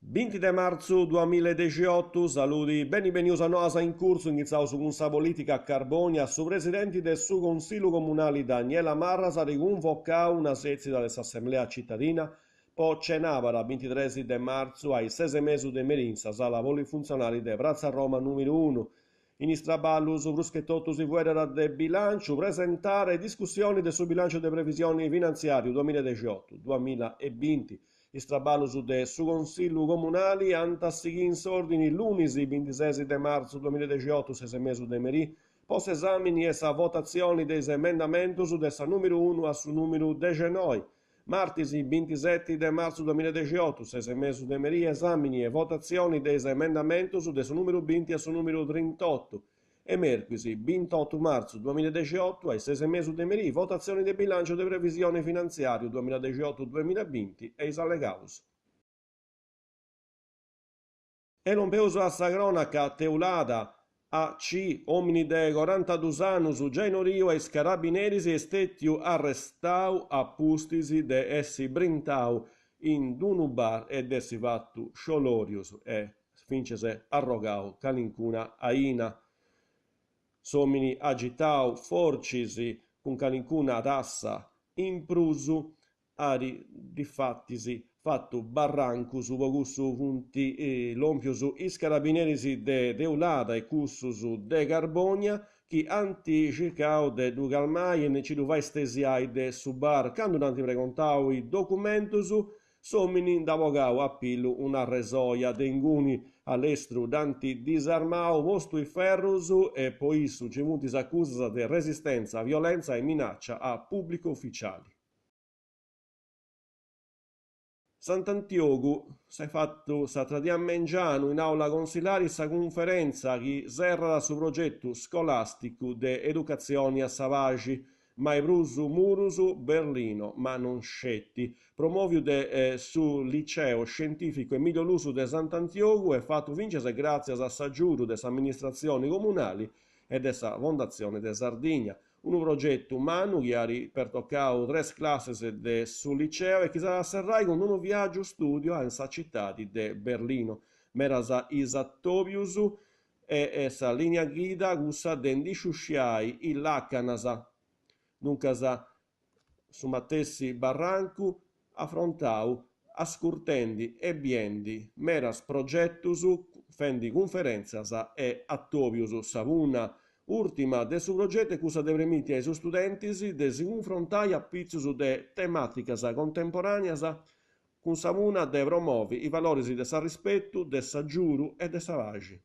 Binti de martzu duamilla e dexiotu, saludi, beni benius a Noas in Curtzu, ingitzaus cun sa politica Carbònia, su presidenti de su Consillu Comunali Daniela Marras at cunvocau una sètzida de s'Assemblea Citadina po cenàbara bintitres de martzu a is ses e mesu de merì in sa sala polifuntzionali de Pratza Roma nùmeru unu. In is traballus prus che totu si fueddat de bilànciu, presentada e discussioni de su bilànciu de previsioni finantziàriu duamillaedexiotu, duamillaebinti. Is traballus de su Consillu Comunali ant a sighì in s'òrdini lunis bintises de martzu duamillaedexiotu ses e mesu de merì po s'esàmini e sa votatzioni de is emendamentus de sa nùmeru unu a su nùmeru dexenoi. Martis bintiseti de martzu duamillaedexiotu, ses e mesu de merì, esàmini e votatzioni de is emendamentus de su nùmeru binti a su nùmeru trintotu. E mèrcuis bintotu martzu duamillaedexiotu, a is ses e mesu de merì, votatzioni de bilànciu de previsioni finantziàriu duamillaedexiotu duamillabinti e is allegaus. E lompeus a sa crònaca, Teulada, AC, òmini de corantadus annus, giai nodiu a is carabineris est stètiu arrestau a pustis de essi brintau in d-unu bar e de essi fatu sciolòrius e fintzas arrogau calincuna aina. S'òmini at gitau fortzis cun calincuna tassa in prus At difatis fatu barrancus, po cussu funt lòmpius is carabineris de Teulada e cussus de Carbònia chi ant circau de ddu calmai e nci ddu fai stesiai de su bar. Candu dd'ant pregontau is documentus, s'òmini nd'at bogau a pillu un'arresoja de inguni a lestru dd'ant disarmau, postu is ferrus e po issu nci funt is acusas de resistèntzia, violèntzia e minàcia a pùblicu uficiali. Sant'Antiogu, S'est fatu s'atra dì a mengianu in àula consilari sa cunferèntzia chi serrat su progetu scolàsticu de educatzioni a sa paxi, Mai prus murus, Berlino, ma non sceti, promòviu de su Liceo Scientìficu Emilio Lussu de Sant'Antiogu e fatu fintzas gràtzias a s'agiudu de s'amministratzioni comunali e de sa Fondatzioni de Sardigna. Unu progetu mannu chi at pertocau tres classes de su liceo e chi s'at a serrai cun unu viàgiu stùdiu in sa citadi de Berlino. Medas is atòbius e sa lìnia ghida cussa de ndi sciusciai is làcanas. Duncas su matessi barrancu afrontau ascurtendi e biendi medas progetus, fendi cunferèntzias e atòbius. Sa punna ùrtima de su progetu est cussa de permiti a is studentis de si cunfrontai a pitzus de temàticas contemporàneas cun sa punna de promovi is valoris de s'arrispetu, de s'agiudu e de sa paxi.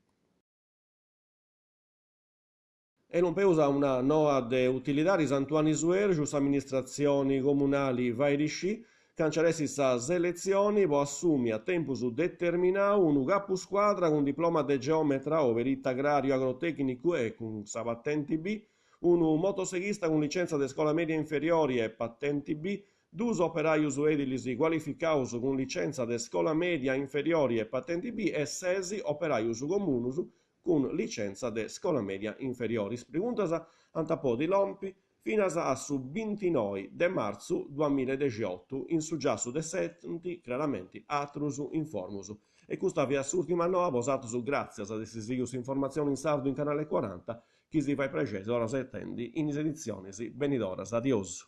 E lompeus a una noa de utilidadi, Santuanni Suergiu, s'amministratzioni comunali fait scì ca nci at essi sa seletzioni po assumi a tempus determinau unu capu scuadra cun diploma de geometra o perito agràriu agrotècnicu e cun sa patenti B, unu motoseghista cun licentza de scola mèdia inferiori e patenti B, dus operajus edilis cualificaus cun licentza de scola mèdia inferiori e patenti B e ses operajus comunus cun licentza de scola mèdia inferiori. Is preguntas ant a podi lompi finas a su bintinoi de martzu duamillaedexiotu in su giassu de s'Enti, craramenti atrus informus. E custa fiat s'ùrtima noa po bosatrus, gràtzias de essi sighiu s'informatzioni in sardu in Canale Cuaranta, chi si fait prexeri torraus a intendi in is editzionis benidoras. Adiosu.